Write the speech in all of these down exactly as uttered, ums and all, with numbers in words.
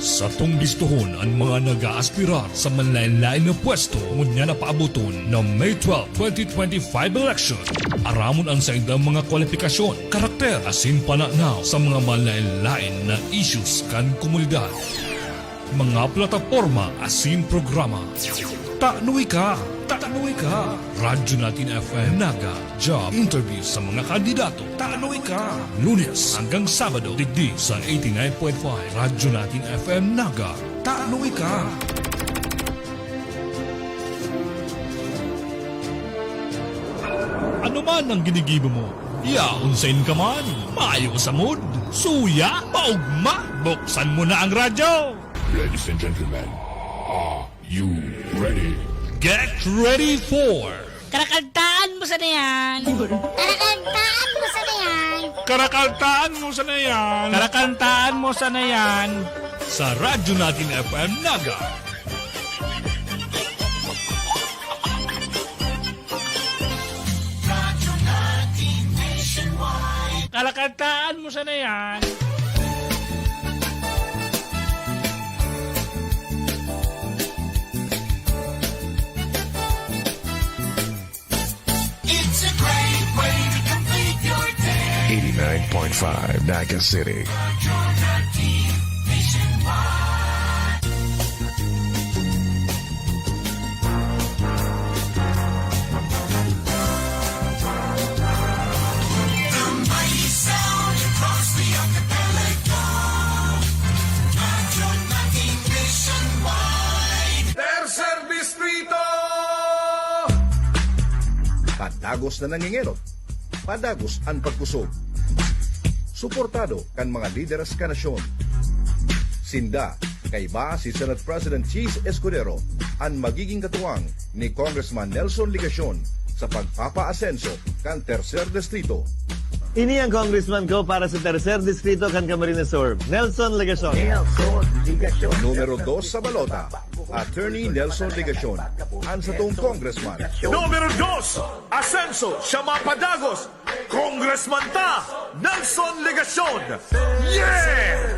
Satong bistohon an mga nag-aaspirar sa manlaen-laen na pwesto ngunyan na paaboton na May twelve, twenty twenty-five election. Aramon an saindang mga kwalipikasyon, karakter, asin pananaw sa mga manlaen-laen na issues kan komunidad. Mga plataporma asin programa. Tano ika! Tano ika! Radyo Natin F M Naga, job interview sa mga kandidato. Tano ika! Lunes hanggang Sabado, digdi sa eighty-nine point five Radyo Natin F M Naga. Tano ika! Ano man ang ginigibo mo, yaon sain ka man, mayo sa mood, suya, maugma, buksan mo na ang radyo! Ladies and gentlemen, are you ready? Get ready for Karakantaan mo sana yan. Karakantaan mo sana yan. Karakantaan mo sana yan. Karakantaan mo sana yan. Sa Radyo Natin F M Naga. Radyo Natin Nationwide. Karakantaan mo sana yan. It's a great way to complete your day. Eighty-nine point five Naga City. Radyo Natin Nationwide. The mighty sound across the archipelago. Radyo Natin Nationwide. Tercer Distrito! Padagos na nangingenot. Padagos an pagkusog. Suportado kan mga lideres kan nasyon. Sinda, kaiba si Senate President Chiz Escudero, an magiging katuwang ni Congressman Nelson Legacion sa pagpapaasenso kan Tercer Distrito. Ini ang congressman ko para sa Tercer Distrito kan Camarines Sur, Nelson Legacion. Numero dos sa balota, Attorney Nelson Legacion, an satong congressman. Numero dos, asenso, siya mapadagos, Congressman ta, Nelson Legacion. Yeah!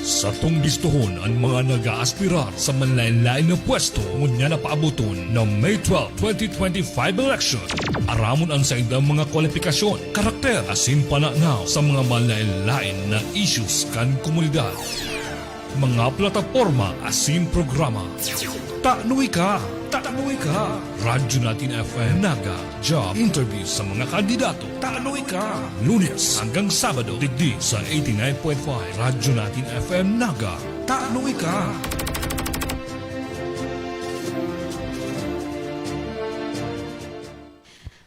Satong bistohon an mga nag-aaspirar sa manlaen-laen na pwesto ngunyan na paaboton na May twelve, twenty twenty-five election. Aramon an saindang mga kwalipikasyon, karakter, asin pananaw sa mga manlaen-laen na issues kan komunidad. Mga plataporma asin programa. Tano ika! Tano ika! Radyo Natin F M Naga, job interview sa mga kandidato. Tano ika! Lunes hanggang Sabado, digdi sa eighty-nine point five Radyo Natin F M Naga. Tano ika!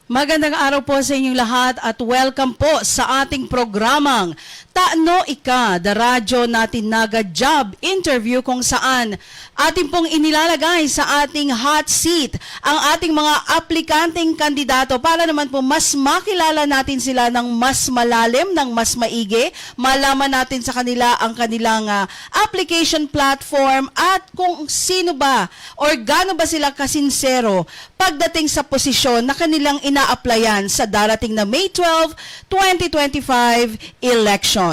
Magandang araw po sa inyong lahat at welcome po sa ating programang Tano Ika, The Radyo Natin Naga Job Interview, kung saan atin pong inilalagay sa ating hot seat ang ating mga aplikanteng kandidato para naman po mas makilala natin sila ng mas malalim, ng mas maigi, malaman natin sa kanila ang kanilang, ah, application platform at kung sino ba or gaano ba sila kasinsero pagdating sa posisyon na kanilang ina-applyan sa darating na May twelve, twenty twenty-five election.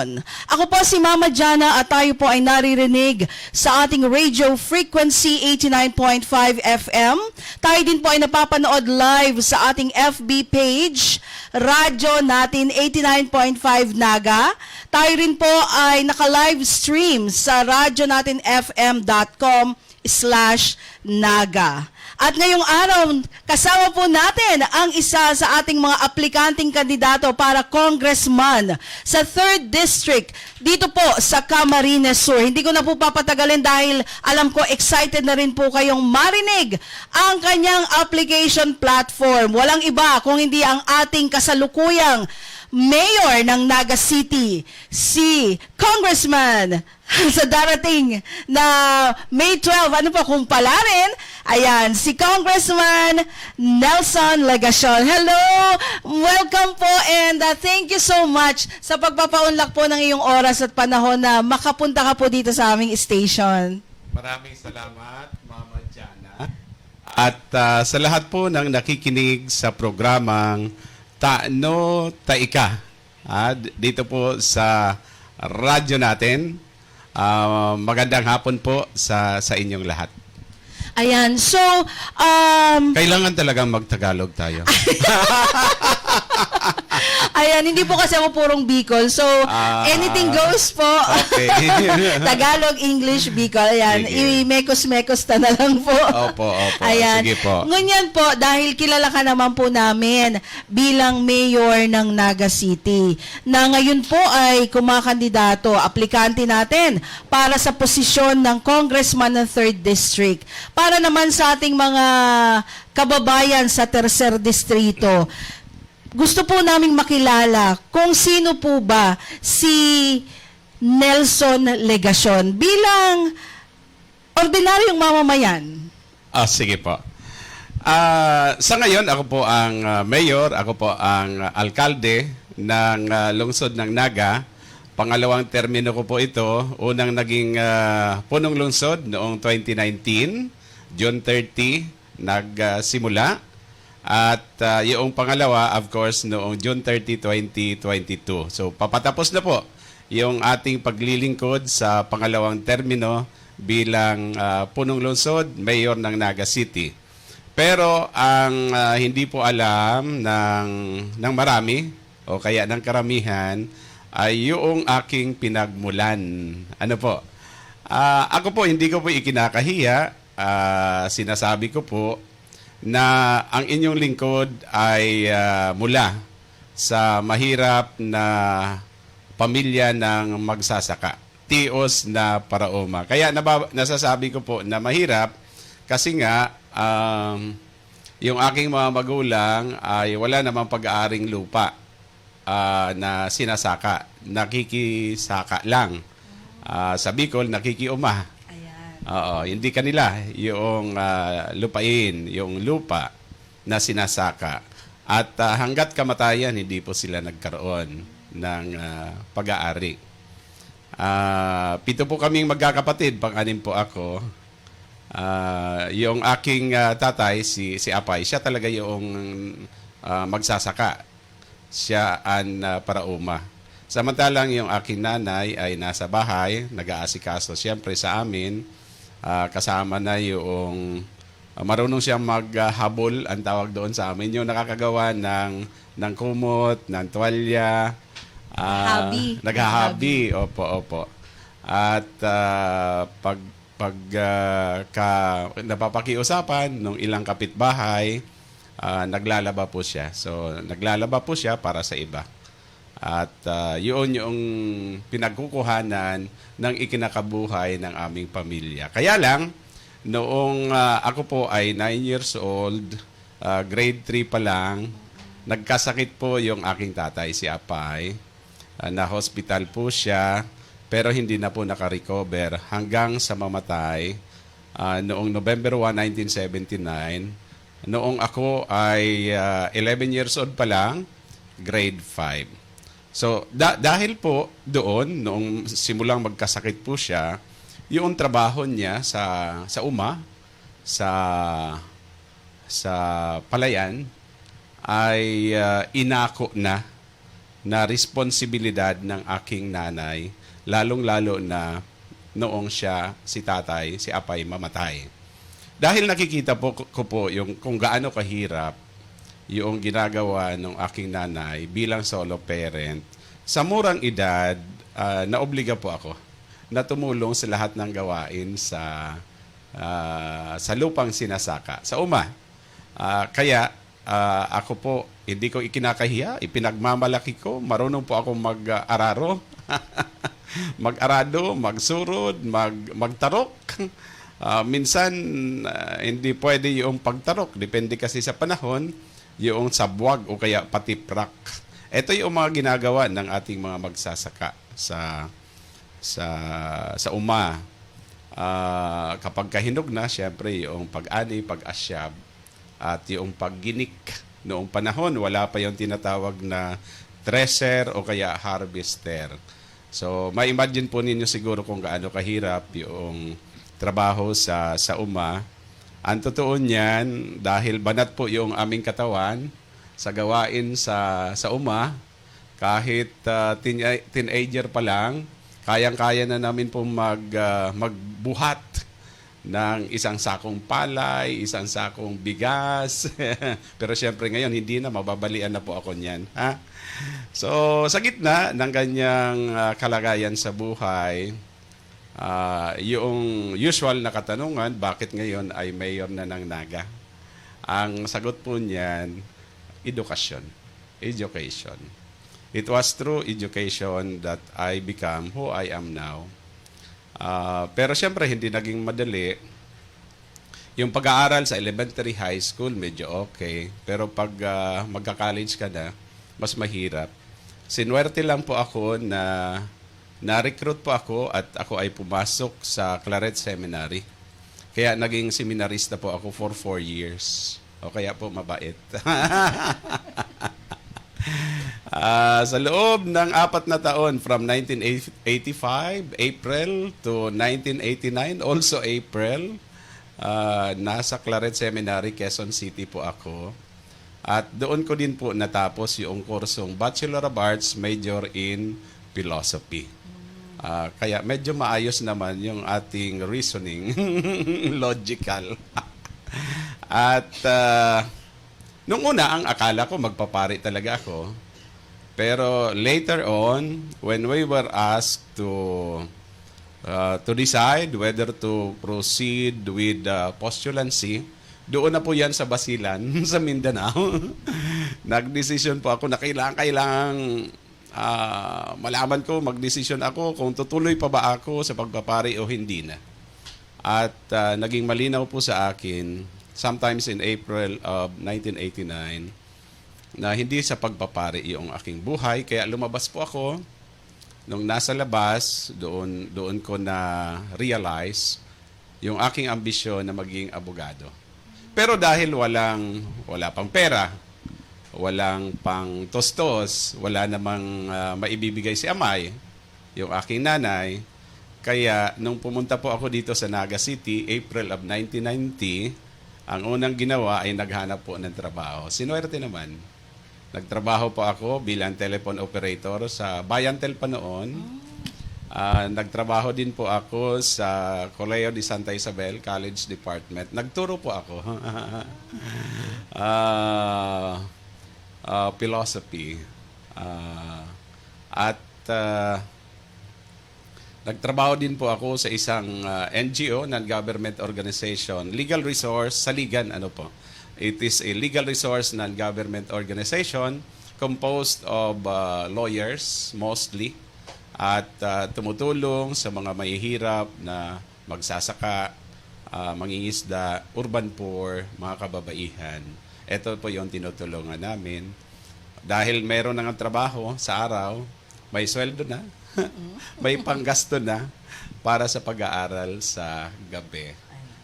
Ako po si Mama Jana at tayo po ay naririnig sa ating radio frequency eighty-nine point five F M. Tayo din po ay napapanood live sa ating F B page, Radyo Natin eighty-nine point five Naga. Tayo rin po ay naka-live stream sa radyo natin F M dot com slash Naga. At ngayong araw, kasama po natin ang isa sa ating mga aplikanteng kandidato para congressman sa third District dito po sa Camarines Sur. Hindi ko na po papatagalin dahil alam ko excited na rin po kayong marinig ang kanyang application platform. Walang iba kung hindi ang ating kasalukuyang mayor ng Naga City, si Congressman sa darating na May twelve, ano po, kung palarin, ayan, si Congressman Nelson Legacion. Hello! Welcome po and, uh, thank you so much sa pagpapaunlak po ng iyong oras at panahon na makapunta ka po dito sa aming station. Maraming salamat, Mama Jana. At, ah, sa lahat po ng nakikinig sa programang Tano Ta Ika, ah, d-, dito po sa radyo natin, ah, magandang hapon po sa, sa inyong lahat. Ayan. So, um, Kailangan talagang mag-Tagalog tayo. Ayan, hindi po kasi ako purong Bicol. So, Ah, anything goes po. Okay. Tagalog, English, Bicol. Ayan, Sige. i-mekos-mekos ta na lang po. Opo, opo. Ayan. Sige po. Ngunyan po, dahil kilala ka naman po namin bilang mayor ng Naga City, na ngayon po ay kumakandidato, aplikante natin para sa posisyon ng congressman ng third District. Para naman sa ating mga kababayan sa Tercer Distrito, gusto po naming makilala kung sino po ba si Nelson Legacion bilang ordinaryong mamamayan. Ah, sige po. Ah, sa ngayon, ako po ang, ah, mayor, ako po ang, ah, alkalde ng, ah, lungsod ng Naga. Pangalawang termino ko po ito. Unang naging, ah, punong lungsod noong twenty nineteen, June thirty, nagsimula. At, ah, yung pangalawa, of course, noong June thirty, twenty twenty-two. So, papatapos na po yung ating paglilingkod sa pangalawang termino bilang, ah, punong lungsod, mayor ng Naga City. Pero ang, ah, hindi po alam ng, ng marami o kaya ng karamihan ay yung aking pinagmulan. Ano po? Ah, ako po, hindi ko po ikinakahiya. Ah, sinasabi ko po na ang inyong lingkod ay, ah, mula sa mahirap na pamilya ng magsasaka, tios na paraoma. Kaya naba-, nasasabi ko po na mahirap kasi nga, um, yung aking mga magulang ay wala namang pag-aaring lupa, ah, na sinasaka. Nakikisaka lang. Ah, sa Bicol, nakikiuma. Ayan. Oo, hindi kanila yung, ah, lupain, yung lupa na sinasaka. At, ah, hanggat kamatayan, hindi po sila nagkaroon ng, ah, pag-aari. Ah, pito po kaming magkakapatid, pang-anim po ako. Ah, yung aking, ah, tatay, si, si Apay, siya talaga yung, ah, magsasaka. Siya an, ah, parauma. Samantalang yung aking nanay ay nasa bahay, nag-aasikaso siyempre sa amin. Ah, kasama na yung, ah, marunong siyang maghabol, ang tawag doon sa amin, yung nakakagawa ng, ng kumot, ng tuwalya. Ah, Hobby. Naghahabi. Hobby. Opo, opo. At, ah, pag, pag, ah, ka, napapakiusapan nung ilang kapitbahay, ah, naglalaba po siya. So, naglalaba po siya para sa iba. At, ah, yun yung pinagkukuhanan ng ikinakabuhay ng aming pamilya. Kaya lang, noong, ah, ako po ay nine years old, ah, grade three pa lang, nagkasakit po yung aking tatay, si Apay. Ah, na-hospital po siya, pero hindi na po naka-recover hanggang sa mamatay, ah, noong November one, nineteen seventy-nine. Noong ako ay, ah, eleven years old pa lang, grade five. So, da-, dahil po doon, noong simulang magkasakit po siya, yung trabaho niya sa, sa uma, sa, sa palayan, ay, ah, inako na, na responsibilidad ng aking nanay, lalong-lalo na noong siya, si tatay, si apay mamatay. Dahil nakikita po ko, ko po yung kung gaano kahirap yung ginagawa ng aking nanay bilang solo parent, sa murang edad, ah, naobliga po ako na tumulong sa lahat ng gawain sa, ah, sa lupang sinasaka, sa uma. Ah, kaya, ah, ako po, hindi ko ikinakahiya, ipinagmamalaki ko, marunong po akong mag-araro, mag-arado, magsurod, mag-, magtarok. Ah, minsan, ah, hindi pwede yung pagtarok, depende kasi sa panahon, yung sabwag o kaya patiprak. Ito yung mga ginagawa ng ating mga magsasaka sa, sa, sa uma. Ah, kapag kahinog na, siyempre, yung pag-ani, pag-asyab, at yung pagginik. Noong panahon, wala pa yung tinatawag na thresher o kaya harvester. So, ma-imagine po ninyo siguro kung gaano kahirap yung trabaho sa, sa uma. Ang totoo niyan, dahil banat po yung aming katawan sa gawain sa, sa uma, kahit, ah, teen-, teenager pa lang, kayang-kaya na namin pong mag, ah, magbuhat ng isang sakong palay, isang sakong bigas. Pero siyempre ngayon, hindi na, mababalian na po ako niyan, ha? So, sa gitna ng ganyang, ah, kalagayan sa buhay, ah, yung usual na katanungan, bakit ngayon ay mayor na ng Naga? Ang sagot po niyan, edukasyon. Education. It was through education that I become who I am now. Ah, pero siyempre, hindi naging madali. Yung pag-aaral sa elementary, high school, medyo okay. Pero pag, ah, magka-college ka na, mas mahirap. Sinuwerte lang po ako na na-recruit po ako at ako ay pumasok sa Claret Seminary. Kaya naging seminarista po ako for four years. O kaya po, mabait. Ah, sa loob ng apat na taon, from nineteen eighty-five, April, to nineteen eighty-nine, also April, ah, nasa Claret Seminary, Quezon City po ako. At doon ko din po natapos yung kursong Bachelor of Arts, major in Philosophy. Ah, kaya medyo maayos naman yung ating reasoning, logical. At, ah, nung una, ang akala ko magpapari talaga ako. Pero later on, when we were asked to, ah, to decide whether to proceed with the postulancy, doon na po yan sa Basilan, sa Mindanao. Nagdesisyon po ako na kailangan, kailangan, ah, malaman ko, magdesisyon ako kung tutuloy pa ba ako sa pagpapari o hindi na. At, ah, naging malinaw po sa akin, sometimes in April of nineteen eighty-nine, na hindi sa pagpapari yung aking buhay. Kaya lumabas po ako. Nung nasa labas, doon, doon ko na-realize yung aking ambisyon na maging abogado. Pero dahil walang, wala pang pera, walang pang tostos, wala namang, ah, maibibigay si amay, yung aking nanay, kaya nung pumunta po ako dito sa Naga City, April of nineteen ninety, ang unang ginawa ay naghanap po ng trabaho. Sinuwerte naman. Nagtrabaho po ako bilang telephone operator sa Bayantel pa noon. Ah, nagtrabaho din po ako sa Colegio de Santa Isabel College Department. Nagturo po ako. Ah, ah, philosophy. Ah, at, ah, nagtrabaho din po ako sa isang, ah, N G O, non-government organization, Legal Resource Saligan, ano po. It is a legal resource non-government organization composed of, ah, lawyers mostly at, ah, tumutulong sa mga mahihirap na magsasaka, ah, mangingisda, urban poor, mga kababaihan. Ito po yung tinutulungan namin. Dahil meron na nga trabaho sa araw, may sweldo na, may panggasto na para sa pag-aaral sa gabi.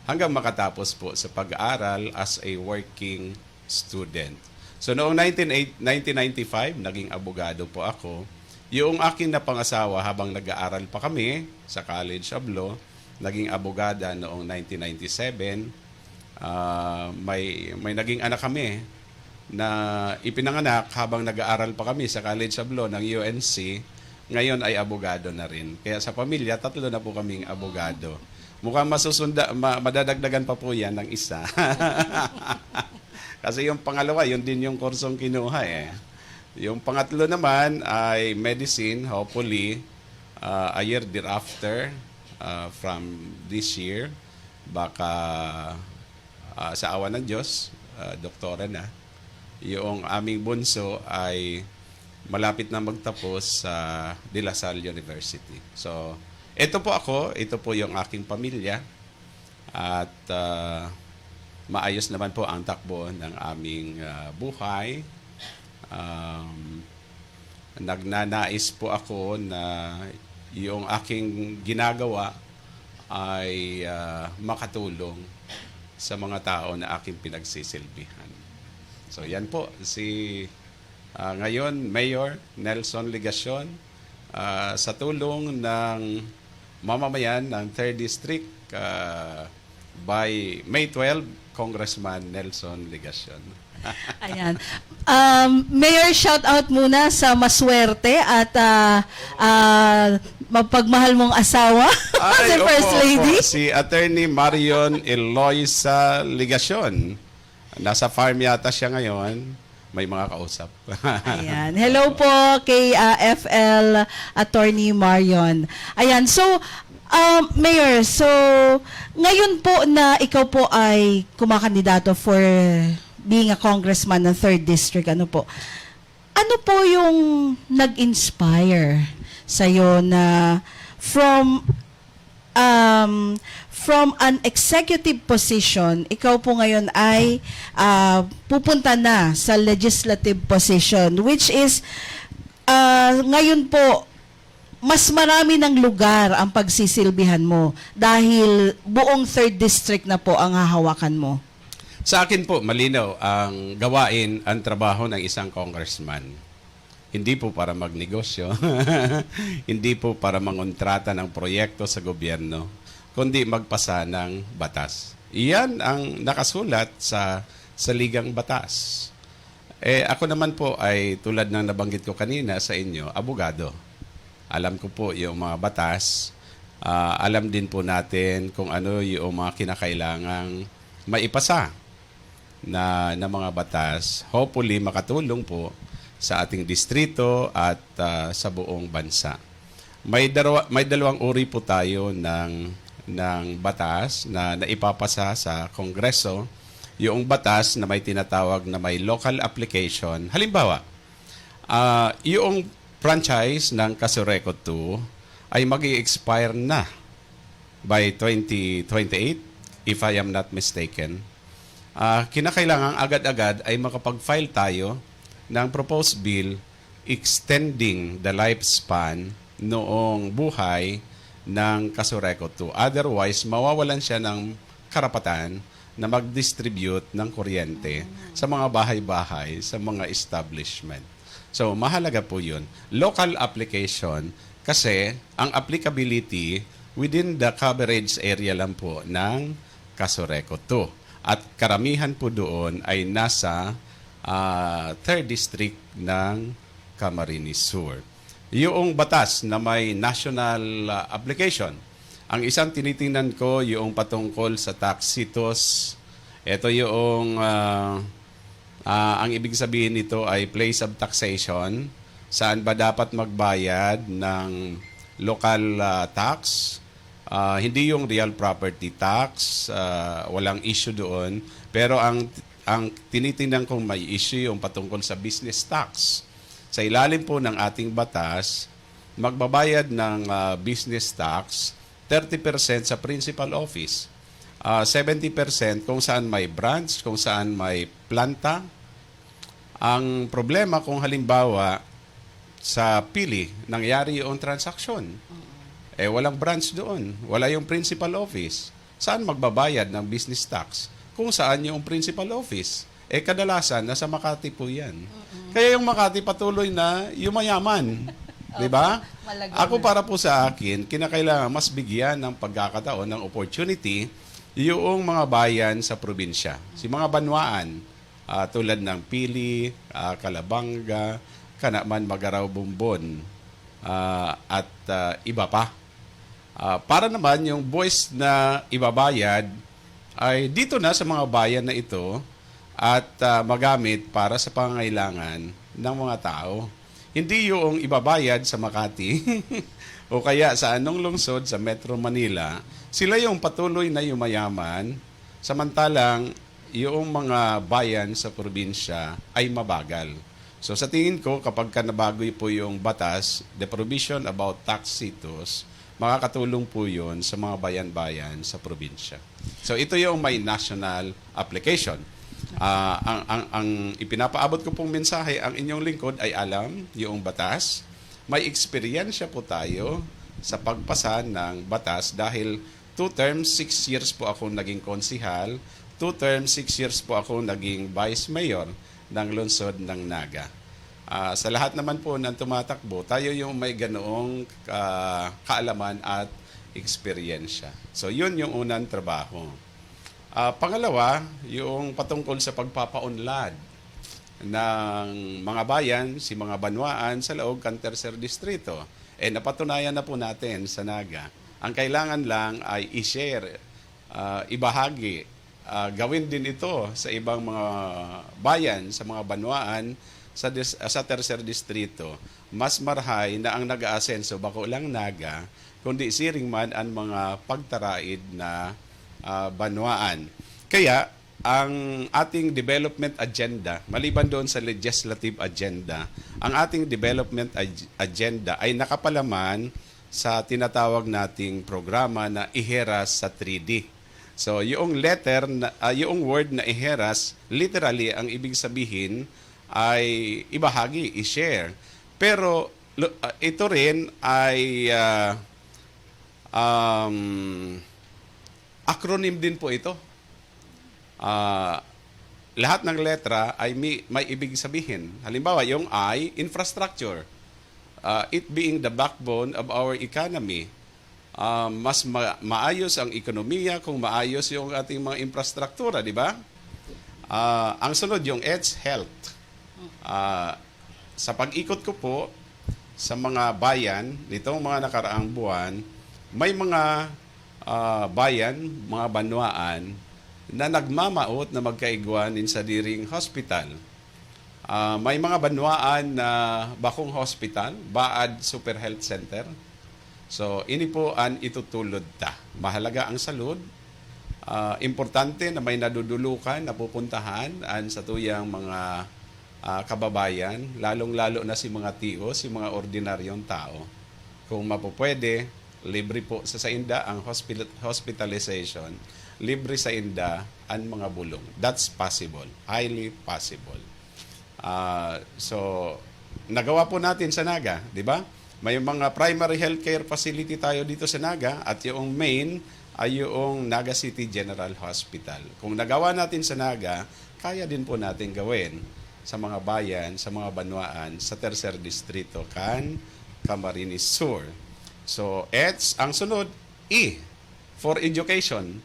Hanggang makatapos po sa pag-aaral as a working student. So, noong nineteen eight, nineteen ninety-five, naging abogado po ako. Yung aking napangasawa, habang nag-aaral pa kami sa College of Law, naging abogada noong nineteen ninety-seven. Ah, may, may naging anak kami na ipinanganak habang nag-aaral pa kami sa College of Law ng U N C. Ngayon ay abogado na rin. Kaya sa pamilya, tatlo na po kaming abogado. Mukhang masusunda, ma-, madadagdagan pa po yan ng isa. Kasi yung pangalawa, yun din yung kursong kinuha eh. Yung pangatlo naman ay medicine, hopefully, ah, a year thereafter, ah, from this year, baka, ah, sa awa ng Diyos, ah, doktora na. Yung aming bunso ay malapit na magtapos sa De La Salle University. So, ito po ako, ito po yung aking pamilya. At, ah, maayos naman po ang takbo ng aming, ah, buhay. Um, nagnanais po ako na yung aking ginagawa ay, ah, makatulong sa mga tao na aking pinagsisilbihan. So, yan po si, ah, ngayon, Mayor Nelson Legacion, ah, sa tulong ng mamamayan ng Third District, ah, by May twelve, Congressman Nelson Legacion. Ayan. Um, Mayor, shout out muna sa maswerte at ah, ah, mapagmahal mong asawa, si Ay, First opo, opo. Lady. Si Attorney Marion Eloisa Legacion. Nasa farm yata siya ngayon. May mga kausap. Ayan. Hello po kay ah, F L Attorney Marion. Ayan. So, um, Mayor, so ngayon po na ikaw po ay kumakandidato for being a congressman ng third District, ano po? Ano po yung nag-inspire sa'yo na from um, from an executive position, ikaw po ngayon ay ah, pupunta na sa legislative position, which is ah, ngayon po mas marami ng lugar ang pagsisilbihan mo dahil buong third district na po ang hahawakan mo. Sa akin po, malinaw ang gawain, ang trabaho ng isang congressman. Hindi po para magnegosyo, hindi po para mangontrata ng proyekto sa gobyerno, kundi magpasa ng batas. Iyan ang nakasulat sa saligang batas. Eh, ako naman po ay tulad ng nabanggit ko kanina sa inyo, abogado. Alam ko po yung mga batas. Ah, alam din po natin kung ano yung mga kinakailangang maipasa na, na mga batas. Hopefully, makatulong po sa ating distrito at ah, sa buong bansa. May, darwa, may dalawang uri po tayo ng, ng batas na naipapasa sa Kongreso. Yung batas na may tinatawag na may local application. Halimbawa, ah, yung franchise ng Casureco two ay mag expire na by twenty twenty-eight, if I am not mistaken. Ah, kinakailangan agad-agad ay makapag-file tayo ng proposed bill extending the lifespan noong buhay ng Casureco two. Otherwise, mawawalan siya ng karapatan na mag-distribute ng kuryente sa mga bahay-bahay, sa mga establishment. So, mahalaga po yun. Local application kasi ang applicability within the coverage area lang po ng Casureco two. At karamihan po doon ay nasa ah, third district ng Camarines Sur. Yung batas na may national ah, application, ang isang tinitingnan ko yung patungkol sa taxitos. Ito yung, ah, ah, ang ibig sabihin nito ay place of taxation, saan ba dapat magbayad ng local ah, tax. Ah, hindi yung real property tax, ah, walang issue doon. Pero ang, ang tinitingnan kong may issue yung patungkol sa business tax. Sa ilalim po ng ating batas, magbabayad ng ah, business tax thirty percent sa principal office, ah, seventy percent kung saan may branch, kung saan may planta. Ang problema kung halimbawa sa Pili, nangyari yung transaksyon. Eh, walang branch doon. Wala yung principal office. Saan magbabayad ng business tax? Kung saan yung principal office. Eh, kadalasan, nasa Makati po yan. Kaya yung Makati patuloy na yumayaman. Di ba? Malago Ako na. Para po sa akin, kinakailangan mas bigyan ng pagkakataon, ng opportunity, yung mga bayan sa probinsya. Si mga banwaan, ah, tulad ng Pili, ah, Calabanga, kanaman Magaraw Bumbon, ah, at ah, iba pa. Ah, para naman yung buwis na ibabayad ay dito na sa mga bayan na ito at ah, magamit para sa pangangailangan ng mga tao. Hindi yung ibabayad sa Makati o kaya sa anong lungsod sa Metro Manila, sila yung patuloy na yumayaman, samantalang yung mga bayan sa probinsya ay mabagal. So sa tingin ko, kapag ka nabago po yung batas, the provision about taxitos, makakatulong po yun sa mga bayan-bayan sa probinsya. So ito yung may national application. Ah, ang, ang, ang ipinapaabot ko pong mensahe, ang inyong lingkod ay alam yung batas. May eksperyensya po tayo sa pagpasa ng batas dahil two terms, six years po ako naging konsihal, two terms, six years po ako naging vice mayor ng lungsod ng Naga. Ah, sa lahat naman po ng tumatakbo, tayo yung may ganoong ah, kaalaman at eksperyensya. So, yun yung unang trabaho. Ah, pangalawa, yung patungkol sa pagpapaunlad ng mga bayan, si mga banwaan sa laog kan Tercer Distrito. Eh, napatunayan na po natin sa Naga. Ang kailangan lang ay i-share, ah, ibahagi, ah, gawin din ito sa ibang mga bayan, sa mga banwaan sa dis-, sa Tercer Distrito. Mas marahay na ang nag-aasenso bako lang Naga, kundi siring man an mga pagtaraid na, ah, banwaan. Kaya, ang ating development agenda, maliban doon sa legislative agenda, ang ating development ag-, agenda ay nakapalaman sa tinatawag nating programa na Iheras sa three D. So, yung letter na, ah, yung word na Iheras, literally, ang ibig sabihin ay ibahagi, i-share. Pero, lo-, ah, ito rin ay, ah, um, acronym din po ito. Ah, lahat ng letra ay may, may ibig sabihin. Halimbawa, yung I, infrastructure. Ah, it being the backbone of our economy. Ah, mas ma-, maayos ang ekonomiya kung maayos yung ating mga infrastruktura, di ba? Ah, ang sunod, yung H, health. Ah, sa pag-ikot ko po sa mga bayan nitong mga nakaraang buwan, may mga, ah, bayan, mga banwaan na nagmamawot na magkaigwa nin sadiring hospital. Ah, may mga banwaan na bakong hospital, baad Super Health Center. So, ini po an itutulod ta. Mahalaga ang salud. Ah, importante na may nadudulukan, napupuntahan an satuyang mga, ah, kababayan, lalong-lalo na si mga tios, si mga ordinaryong tao. Kung mapupwede, libre po sa sainda ang hospil-, hospitalization. Libre sainda an mga bulong. That's possible. Highly possible. Ah, so, nagawa po natin sa Naga, di ba? May mga primary healthcare facility tayo dito sa Naga at yung main ay yung Naga City General Hospital. Kung nagawa natin sa Naga, kaya din po natin gawin sa mga bayan, sa mga banwaan, sa Tercer Distrito kan Camarines Sur. So, it's ang sunod, E, for education.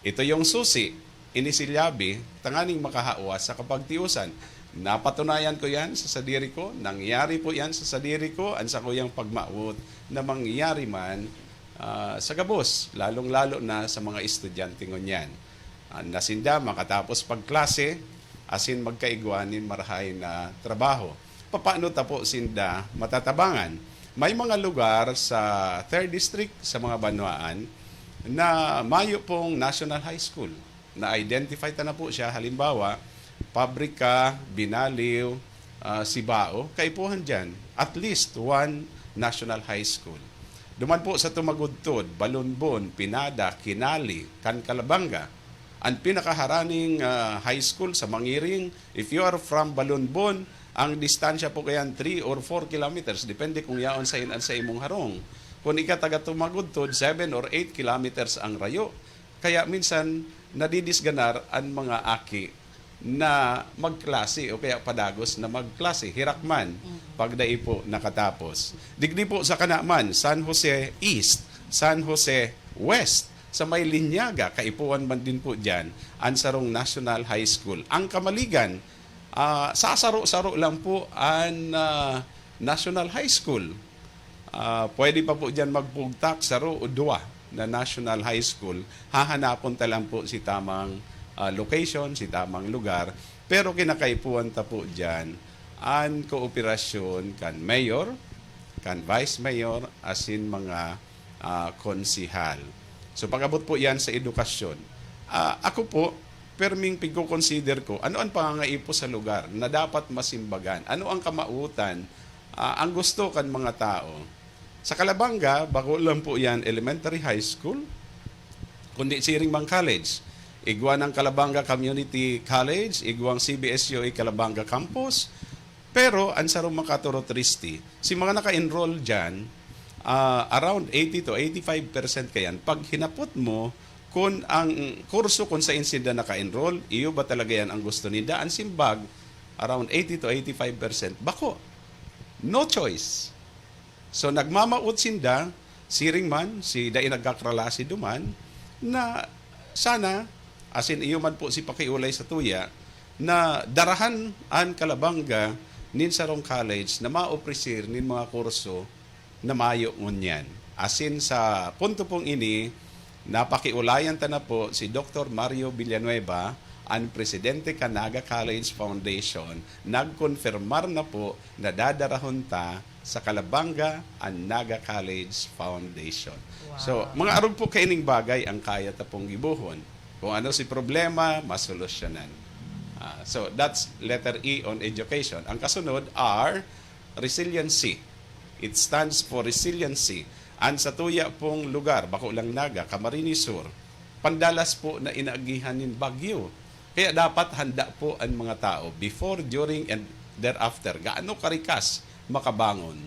Ito yung susi, ini si Lyabe, tanganing makahawa sa kapagtiusan. Napatunayan ko yan sa sadiri ko, nangyari po yan sa sadiri ko, ang sakuyang pagmawot na mangyari man, ah, sa gabos, lalong-lalo na sa mga estudyante ngunyan. Ah, na sinda makatapos pagklase, asin magkaigwa nin marahay na trabaho. Papaano ta po sinda matatabangan? May mga lugar sa third District, sa mga banwaan, na mayo pong National High School. Na-identify ta na po siya. Halimbawa, Pabrika, Binaliw, ah, Sibao, kaipuhan diyan, at least one National High School. Duman po sa Tumagudtod, Balunbon, Pinada, Kinali, kan Calabanga. Ang pinakaharaning, ah, high school sa Mangiring, if you are from Balunbon, ang distansya po kayan three or four kilometers, depende kung yaon sa in-, sa imong harong. Kung ika taga Tumagudtod, seven or eight kilometers ang rayo. Kaya minsan, nadidisganar an mga aki na magklase o kaya padagos na magklase, hirak man, Mm. pag dai po nakatapos. Digdi po sa kana man, San Jose East, San Jose West, sa may Linyaga, kaipuhan man din po diyan an sarong National High School. Ang Kamaligan, ah, sasaro-saro lang po an, ah, National High School. Ah, pwede pa po diyan magpugtak, saro o duwa na National High School. Hahanapon ta lang po si tamang, ah, location, si tamang lugar. Pero kinakaipuhan ta po diyan an kooperasyon kan mayor, kan vice mayor, asin mga, ah, konsihal. So, pag-abot po yan sa edukasyon. Ah, ako po, perming pigko-consider ko, ano ang pangangaipo sa lugar na dapat masimbagan? Ano ang kamautan, ah, ang gusto kan mga tao? Sa Calabanga, bako lang po yan elementary high school, kundi siring mang college. Igwa ng Calabanga Community College, igwang C B S U A Calabanga Campus. Pero, ang sarong makaturot risti, si mga naka-enroll dyan, ah, around eighty to eighty-five percent kayan. Pag hinapot mo kung ang kurso kung saan sinda naka-enroll, iyo ba talaga yan ang gusto ninda? Ang simbag, around eighty to eighty-five percent, bako. No choice. So, nagmamawot sinda, siring man, si dai nagkakralasi duman, na sana asin iyo man po si pakiolay sa tuya, na darahan an Calabanga nin sarong college na maopresir nin mga kurso na mayo ngunyan. Asin sa punto pong ini, napakiulayan ta na po si Doktor Mario Villanueva, an presidente kan Naga College Foundation, nagkonfirmar na po na dadarahon ta sa Calabanga an Naga College Foundation. So, Wow. mga arog po kaining bagay ang kaya ta pong gibohon. Kung ano si problema, masolusyonan. Ah, so, that's letter E on education. Ang kasunod, R, resiliency. It stands for resiliency. An satuya pong lugar, bako lang Naga, Camarines Sur, pandalas po na inaagihan nin bagyo. Kaya dapat handa po an mga tao before, during, and thereafter. Gaano karikas makabangon?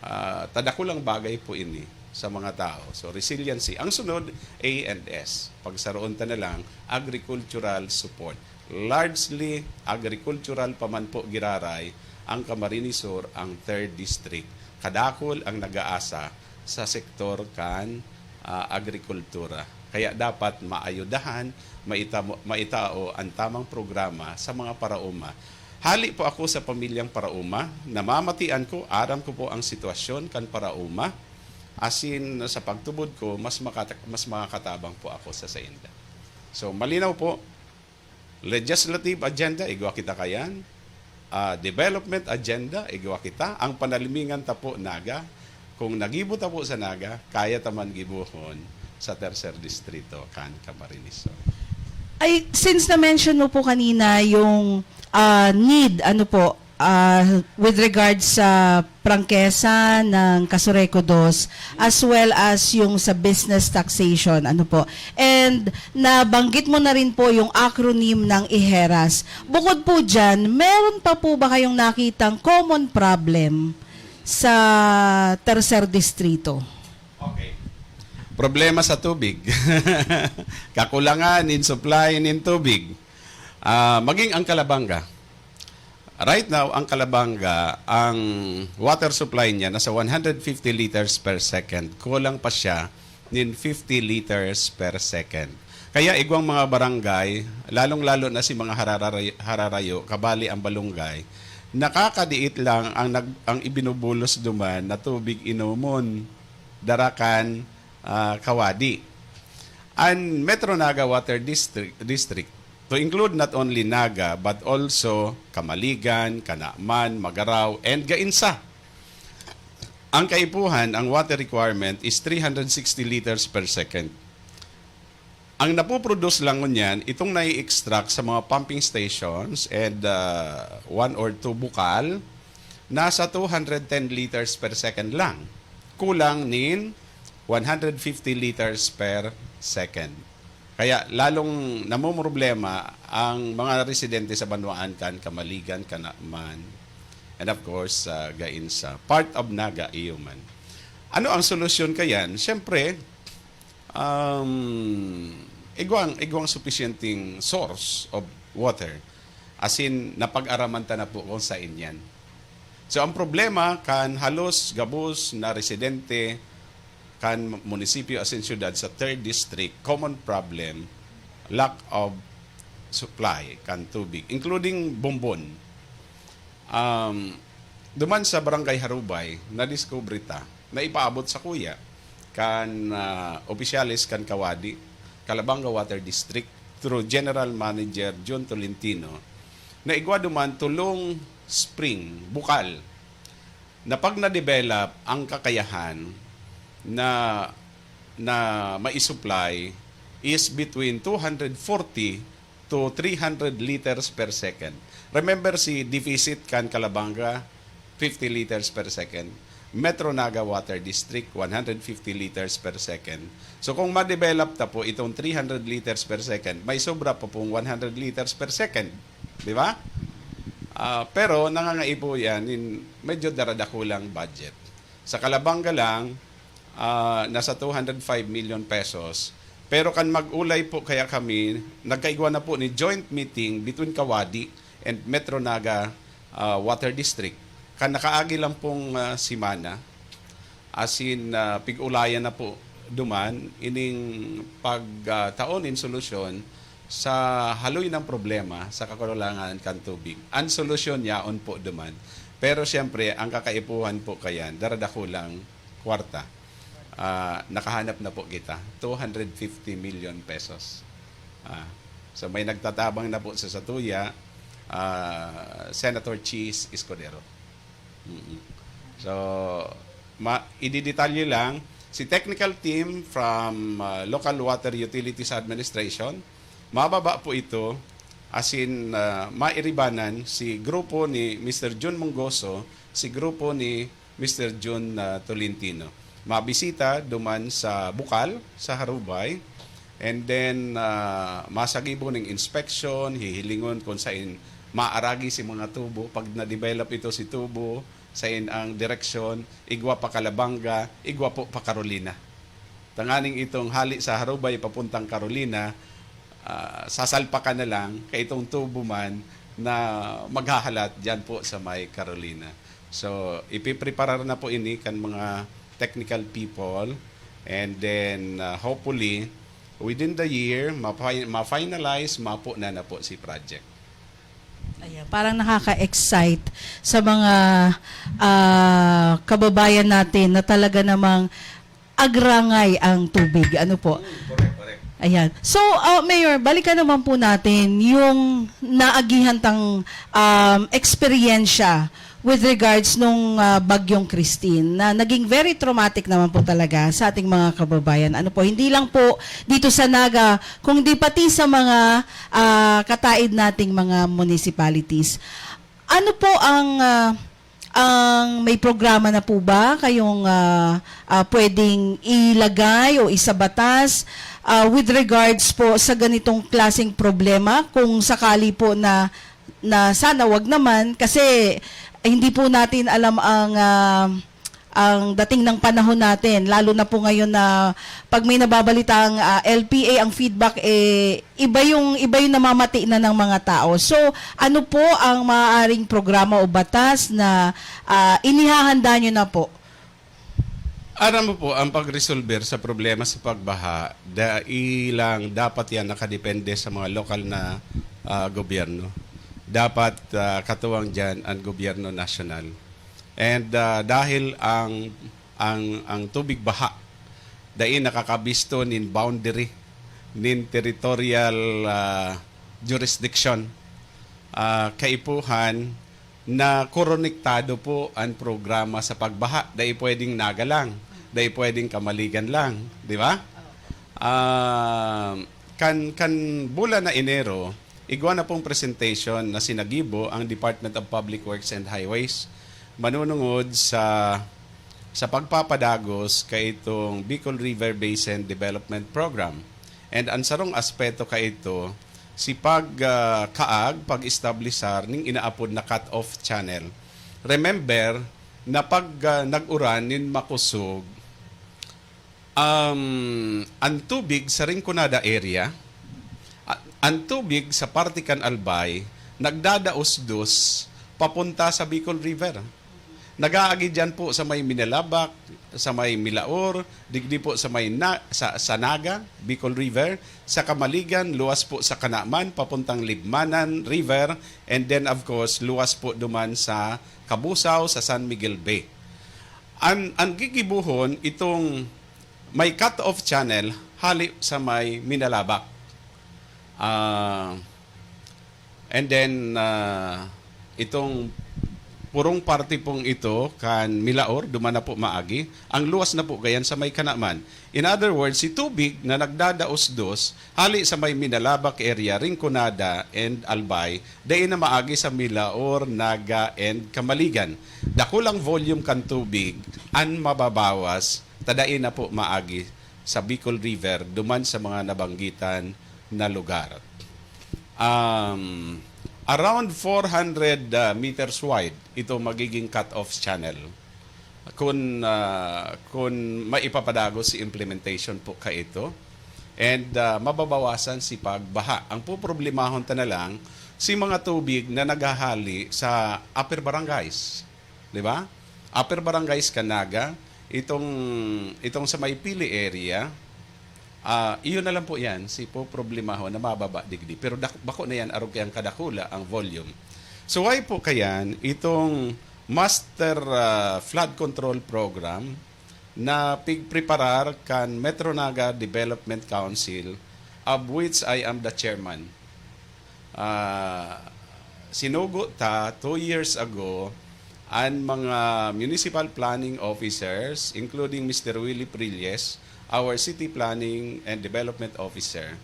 Ah, ta dakulang bagay po ini sa mga tao. So, resiliency. Ang sunod, A and S. Pagsaroon ta na lang, agricultural support. Largely, agricultural pa man po giraray ang Camarines Sur, ang third district. Kadakul ang nag-aasa sa sektor kan, ah, agrikultura. Kaya dapat maayudahan, maita-, maitao ang tamang programa sa mga paraoma. Hali po ako sa pamilyang paraoma, namamatian ko, aram ko po ang sitwasyon kan paraoma, asin sa pagtubod ko, mas makata-, mas makakatabang po ako sa sainda. So, malinaw po, legislative agenda, igwa kita kayan. Ah, development agenda, igwa kita. Ang panalimingan ta po, Naga, kung nagibo ta po sa Naga, kaya ta man gibohon sa tercer distrito kan Camarines Sur. Ay, since na-mention mo po kanina yung, ah, need, ano po, ah, with regards sa prangkesa ng Casureco dos, as well as yung sa business taxation, ano po. And nabanggit mo na rin po yung acronym ng IHERAS. Bukod po dyan, meron pa po ba kayong nakitang common problem sa tercer distrito? Okay. Problema sa tubig. Kakulangan in supply nin tubig. Ah, maging ang Calabanga. Right now, ang Calabanga, ang water supply niya nasa one hundred fifty liters per second. Kulang pa siya nin fifty liters per second. Kaya igwang mga barangay, lalong-lalo na si mga harararay-, hararayo, kabali ang balunggay, nakakadiit lang ang nag-, ang ibinubulos duman na tubig inomon, dara kan, ah, kawadi. An Metro Naga Water District, District, to include not only Naga, but also Kamaligan, Canaman, Magarao, and Gainsa. Ang kaipuhan, ang water requirement is three hundred sixty liters per second. Ang napoproduce lang ngunyan, itong nai-extract sa mga pumping stations and, ah, one or two bukal, nasa two hundred ten liters per second lang. Kulang nin one hundred fifty liters per second. Kaya lalong namomroblema ang mga residente sa banwaan kan Kamaligan, Canaman, and of course, sa Gainsa. Part of Naga, iyo man. Ano ang solusyon kayan? Siyempre, um, igwang, igwang supisyenteng source of water. As in, napag-araman ta na po kung saan yan. So, ang problema kan halos gabos na residente kan munisipyo asin syudad sa third district, common problem, lack of supply kan tubig, including Bombon. Um, duman sa Barangay Harubay, nadiskubre ta na ipaabot sakuya kan, ah, opisyales kan Kawadi, Calabanga Water District, through General Manager John Tolentino, na igwa duman tolong spring, bukal, na pag na-develop ang kakayahan na, na mai-supply is between two hundred forty to three hundred liters per second. Remember si deficit kan Calabanga, fifty liters per second. Metro Naga Water District, one hundred fifty liters per second. So kung ma-develop ta po itong three hundred liters per second, may sobra pa pong one hundred liters per second. Di ba? Ah, pero nangangaipo yan in medyo daradakulang budget. Sa Calabanga lang, ah, nasa two hundred five million pesos. Pero kan mag-ulay po kaya kami, nagkaigwa na po ni joint meeting between Kawadi and Metro Naga, ah, Water District. Kan nakaagi lang pong, ah, semana, as in, ah, pig-ulayan na po duman ining pag, ah, taon in solusyon Sa haloy ng problema, sa kakulangan kan tubig, ang solusyon yaon po duman. Pero siyempre, ang kakaipuhan po kayan, daradakulang kwarta. Ah, nakahanap na po kita, two hundred fifty million pesos. Ah, so may nagtatabang na po sa satuya, ah, Senator Cheese Escudero. Mm. So, ma ididetalye lang, si technical team from, ah, Local Water Utilities Administration, mababa po ito, as in, ah, mairibanan si grupo ni Mister Jun Mongoso, si grupo ni Mister Jun, ah, Tolentino. Mabisita duman sa Bukal, sa Harubay, and then, ah, masagibo ning inspection, hihilingon kung sain maaragi si mga tubo. Pag na-develop ito si tubo, sain ang direksyon, igwa pa Calabanga, igwa po pa Carolina. Tanganing itong hali sa Harubay papuntang Carolina, ah, sasalpakan na lang, kay itong tubo man na maghahalat diyan po sa may Carolina. So, ipipreparar na po ini kan mga technical people, and then, ah, hopefully, within the year, mafi-, ma-finalize, mapo na na po si project. Ayan, parang nakaka-excite sa mga ah, kababayan natin na talaga namang agrangay ang tubig. Ano po? Correct, correct. Ayan. So, ah, Mayor, balikan naman po natin yung naagihan tang um, eksperyensya with regards nung ah, Bagyong Christine na naging very traumatic naman po talaga sa ating mga kababayan. Ano po, hindi lang po dito sa Naga, kundi pati sa mga ah, kataid nating mga municipalities. Ano po ang ah, ang may programa na po ba kayong ah, ah, pwedeng ilagay o isabatas ah, with regards po sa ganitong klaseng problema, kung sakali po na na sana wag naman, kasi hindi po natin alam ang ah, ang dating ng panahon natin, lalo na po ngayon na pag may nababalita ang ah, L P A, ang feedback eh iba yung iba yung namamati na ng mga tao. So, ano po ang maaaring programa o batas na ah, inihahanda nyo na po? Aram mo po, ang pagresolver sa problema sa pagbaha, dai lang dapat yan nakadepende sa mga lokal na ah, gobyerno. Dapat ah, katuwang dyan ang gobyerno nasyonal. And ah, dahil ang ang ang tubig baha dai nakakabisto nin boundary nin territorial ah, jurisdiction, ah, kaipuhan na konektado po ang programa sa pagbaha. Dai pwedeng Naga lang, dai pwedeng Kamaligan lang, di ba? Ah, kan kan bulan na Enero, igwa na pong presentation na sinagibo ang Department of Public Works and Highways manunungod sa sa pagpapadagos kaitong Bicol River Basin Development Program. And ang sarong aspeto kaito, si pag ah, kaag, pag-establisar ning inaapod na cut-off channel. Remember na pag ah, nag-uran nin makusog, um, ang tubig sa Rinconada area, a- ang tubig sa parte kan Albay, nagdadaos-dos papunta sa Bicol River. Nag-aagi diyan po sa may Minalabac, sa may Milaor, digdi po sa may na, sa, sa Naga, Bicol River, sa Kamaligan, luwas po sa Kanaman, papuntang Libmanan River, and then of course, luwas po duman sa Cabusao, sa San Miguel Bay. An, ang gigibuhon, itong may cut-off channel, hali sa may Minalabac. Ah, And then, ah, itong purong parte pong ito kan Milaor, duman na po maagi. Ang luwas na po gayan sa may Kanaman. In other words, si tubig na nagdadaos-dos, hali sa may Minalabac area, Rinconada and Albay, dai na maagi sa Milaor, Naga, and Kamaligan. Dakulang volume kan tubig an mababawas, ta dai na po maagi sa Bicol River, duman sa mga nabanggitan na lugar. Um, around four hundred ah, meters wide ito magiging cut-off channel kung, ah, kung maipapadagos si implementation po kaito. And ah, mababawasan si pagbaha. Ang puproblemahon ta na lang, si mga tubig na naghahali sa upper barangays. Di ba? Upper barangays kan Naga, itong, itong sa may Pili area, Ah, iyo na lang po yan, si po problemahon na mababa digdi. Pero dak-, bako na yan, arog kayang kadakula ang volume. So why po kayan itong Master, ah, Flood Control Program na pigpreparar kan Metro Naga Development Council, of which I am the chairman? Ah, sinugo ta two years ago an mga municipal planning officers, including Mister Willie Prilles, our city planning and development officer,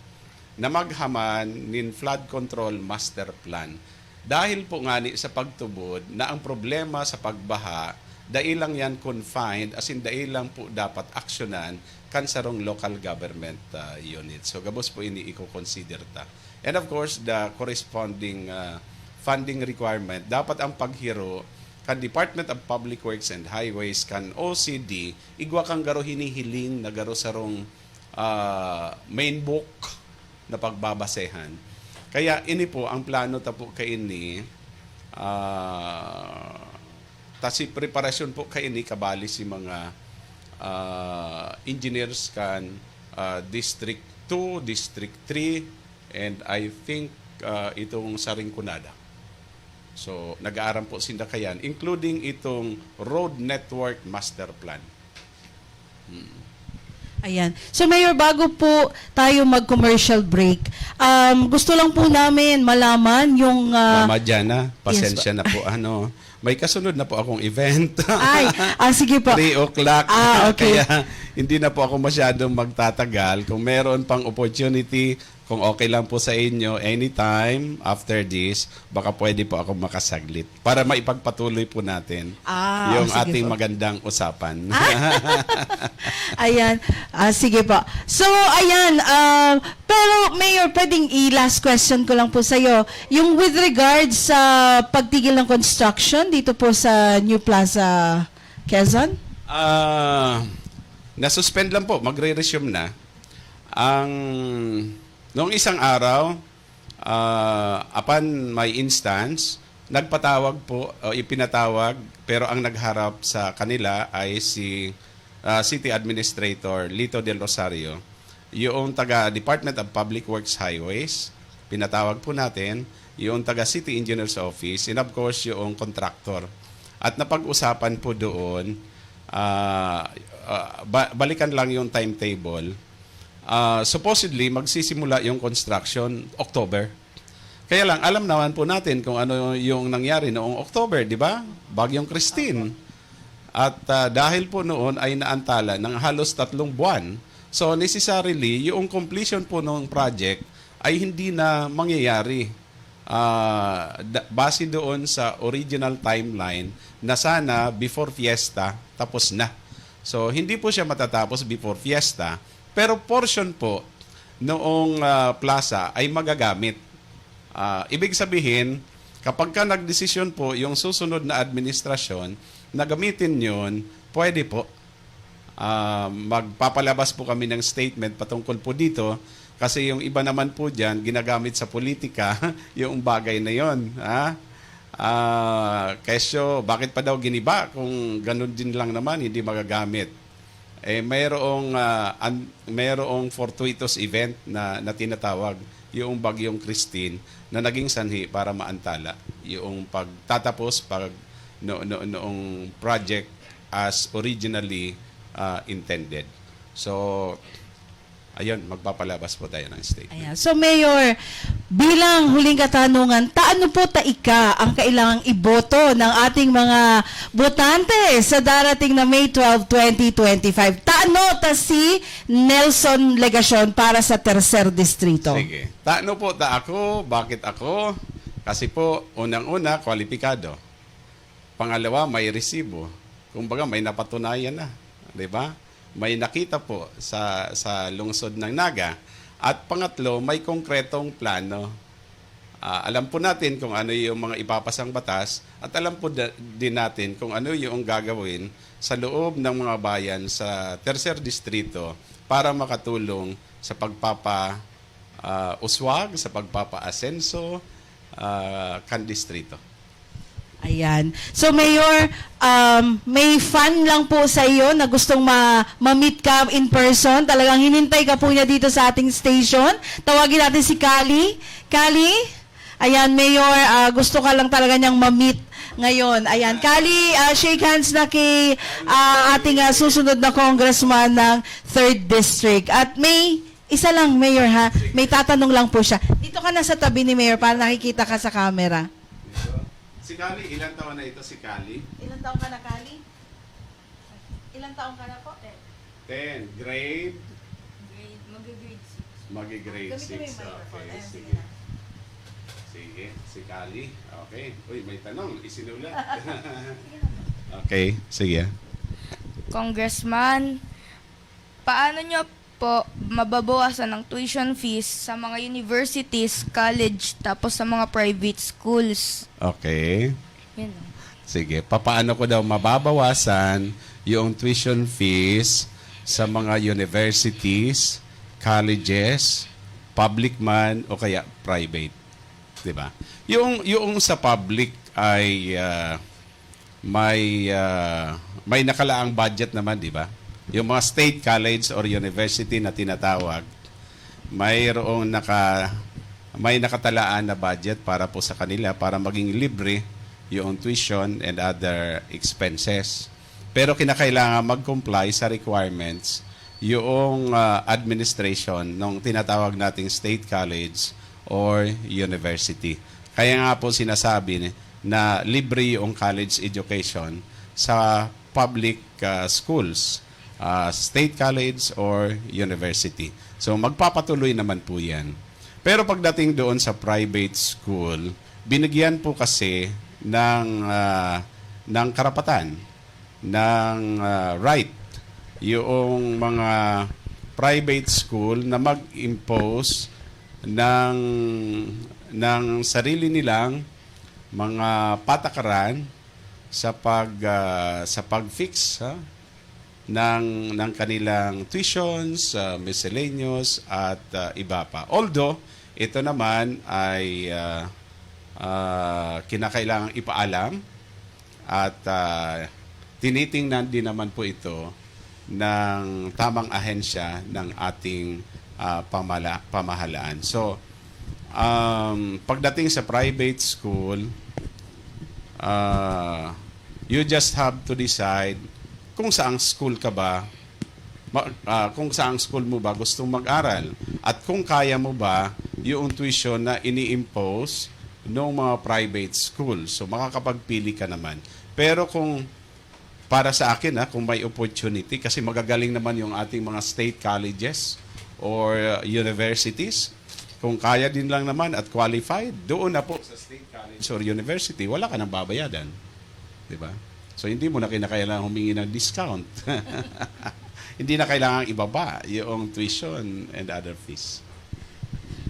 na maghaman nin flood control master plan. Dahil po ngani sa pagtubod na ang problema sa pagbaha, dai lang yan confined, as in dai lang po dapat aksyonan kan sarong local government, ah, unit. So, gabos po ini iko-consider ta. And of course, the corresponding, ah, funding requirement. Dapat ang paghiro kan Department of Public Works and Highways, kan O C D, igwa kan garo hinihiling na garo sarong, ah, main book na pagbabasehan. Kaya ini po, ang plano ta po kaini, ah, ta si preparasyon po kaini kabali si mga, ah, engineers kan, ah, District two, District three, and I think, ah, itong sa Rinconada. So, nag-aaram po sinda kayan, including itong Road Network Master Plan. Hmm. Ayan. So Mayor, bago po tayo mag-commercial break, um, gusto lang po namin malaman yung... ah, Mama Jana, yes pasensya po. na po. Ano, may kasunod na po akong event. Ay, ah, sige po. Three o'clock. Ah, okay. Kaya hindi na po ako masyadong magtatagal. Kung meron pang opportunity, kung okay lang po sa inyo, anytime after this, baka pwede po ako makasaglit para maipagpatuloy po natin Ah, yung sige ating po. Magandang usapan. Ayan. Ah, sige po. So, ayan. Ah, pero Mayor, pwedeng i-last question ko lang po sa'yo. Yung with regards sa pagtigil ng construction dito po sa New Plaza Quezon? Ah, nasuspend lang po, magre-resume na. Ang noong isang araw, ah, apan may instance, nagpatawag po o ipinatawag, pero ang nagharap sa kanila ay si, ah, City Administrator Lito Del Rosario. Yung taga Department of Public Works Highways, pinatawag po natin, yung taga City Engineers Office, and of course, yung contractor. At napag-usapan po doon, ah, ah, ba- balikan lang yung timetable. Ah, supposedly, magsisimula yung construction October. Kaya lang, alam naman po natin kung ano yung nangyari noong October, di ba? Bagyong Christine. At, ah, dahil po noon ay naantala ng halos tatlong buwan. So, necessarily, yung completion po ng project ay hindi na mangyayari. Ah, da- base doon sa original timeline na sana before fiesta, tapos na. So, hindi po siya matatapos before fiesta, pero portion po noong, ah, plaza ay magagamit. Ah, ibig sabihin, kapag ka nagdesisyon po yung susunod na administrasyon na gamitin yun, pwede po. Ah, magpapalabas po kami ng statement patungkol po dito kasi yung iba naman po dyan ginagamit sa politika yung bagay na yon, ha? Ah, kesyo, bakit pa daw giniba kung ganun din lang naman, hindi magagamit? Eh, mayroong, ah, an- mayroong fortuitous event na, na tinatawag yung Bagyong Christine na naging sanhi para maantala yung pagtatapos pag no, no, noong project as originally, ah, intended. So, ayun, magpapalabas po tayo ng statement. Ayan. So Mayor, bilang huling katanungan, taano po ta ika ang kailangang iboto ng ating mga botante sa darating na May twelve, twenty twenty-five? Taano ta si Nelson Legacion para sa Tercer Distrito? Sige. Taano po ta ako? Bakit ako? Kasi po, unang-una, kwalipikado. Pangalawa, may resibo. Kumbaga, may napatunayan na. Di ba? May nakita po sa, sa lungsod ng Naga. At pangatlo, may konkretong plano. Ah, alam po natin kung ano yung mga ipapasang batas at alam po da- din natin kung ano yung gagawin sa loob ng mga bayan sa Tercer Distrito para makatulong sa pagpapa ah, uswag, sa pagpapaasenso, ah, kan distrito. Ayan. So, Mayor, um, may fan lang po sa iyo na gustong ma- ma-meet ka in person. Talagang hinintay ka po niya dito sa ating station. Tawagin natin si Kali. Kali? Ayan, Mayor, ah, gusto ka lang talaga niyang ma-meet ngayon. Ayan, Kali, ah, shake hands na kay, ah, ating, ah, susunod na congressman ng third District. At may isa lang, Mayor, ha? May tatanong lang po siya. Dito ka na sa tabi ni Mayor para nakikita ka sa camera. Si Kali, ilang taon na ito si Kali? Ilang taon ka na, Kali? Ilang taon ka na po? Ten. Ten. Grade? Grade, mag-grade six. Mag-grade Gamitin mo six. yung microphone. Okay, Ayan, sige. sige na. Sige, si Kali. Okay. Uy, may tanong. Isinulat. Okay, sige. Congressman, paano nyo po mababawasan ang tuition fees sa mga universities, college, tapos sa mga private schools? Okay. Yun lang. Sige, papaano ko daw mababawasan yung tuition fees sa mga universities, colleges, public man o kaya private, 'di ba? Yung yung sa public ay ah, may ah, may nakalaang budget naman, 'di ba? Yung mga state college or university na tinatawag, mayroong naka may nakatalaan na budget para po sa kanila para maging libre yung tuition and other expenses. Pero kinakailangan mag-comply sa requirements yung ah, administration ng tinatawag nating state college or university. Kaya nga po sinasabi ni- na libre yung college education sa public ah, schools, ah, state college or university. So magpapatuloy naman po 'yan. Pero pagdating doon sa private school, binigyan po kasi ng ah, ng karapatan, ng ah, right yung mga private school na mag-impose ng ng sarili nilang mga patakaran sa pag ah, sa pag-fix ha, ng ng kanilang tuitions, ah, miscellaneous at ah, iba pa. Although ito naman ay ah, ah, kinakailangang ipaalam at ah, tinitingnan din naman po ito ng tamang ahensya ng ating ah, pamala- pamahalaan. So, um, pagdating sa private school, ah, you just have to decide kung saang school ka ba, ma- ah, kung saang school mo ba gustong mag-aral at kung kaya mo ba yung tuition na ini-impose ng mga private school. So, makakapagpili ka naman. Pero kung para sa akin, ha, kung may opportunity, kasi magagaling naman yung ating mga state colleges or uh, universities, kung kaya din lang naman at qualified, doon na po sa state college or university, wala ka nang babayadan. 'Di ba? So, hindi mo na kinakailangan humingi ng discount. Hindi na kailangan ibaba yung tuition and other fees.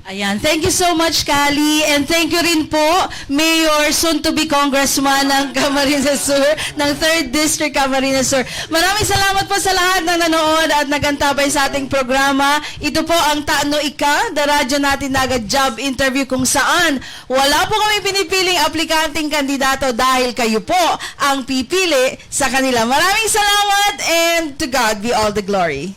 Ayan. Thank you so much, Kali. And thank you rin po, Mayor, soon to be Congressman ng Camarines Sur, ng third District Camarines Sur. Maraming salamat po sa lahat na nanood at nagantabay sa ating programa. Ito po ang Tano Ika, The Radyo Natin Naga Job Interview, kung saan wala po kami pinipiling aplikanteng kandidato dahil kayo po ang pipili sa kanila. Maraming salamat and to God be all the glory.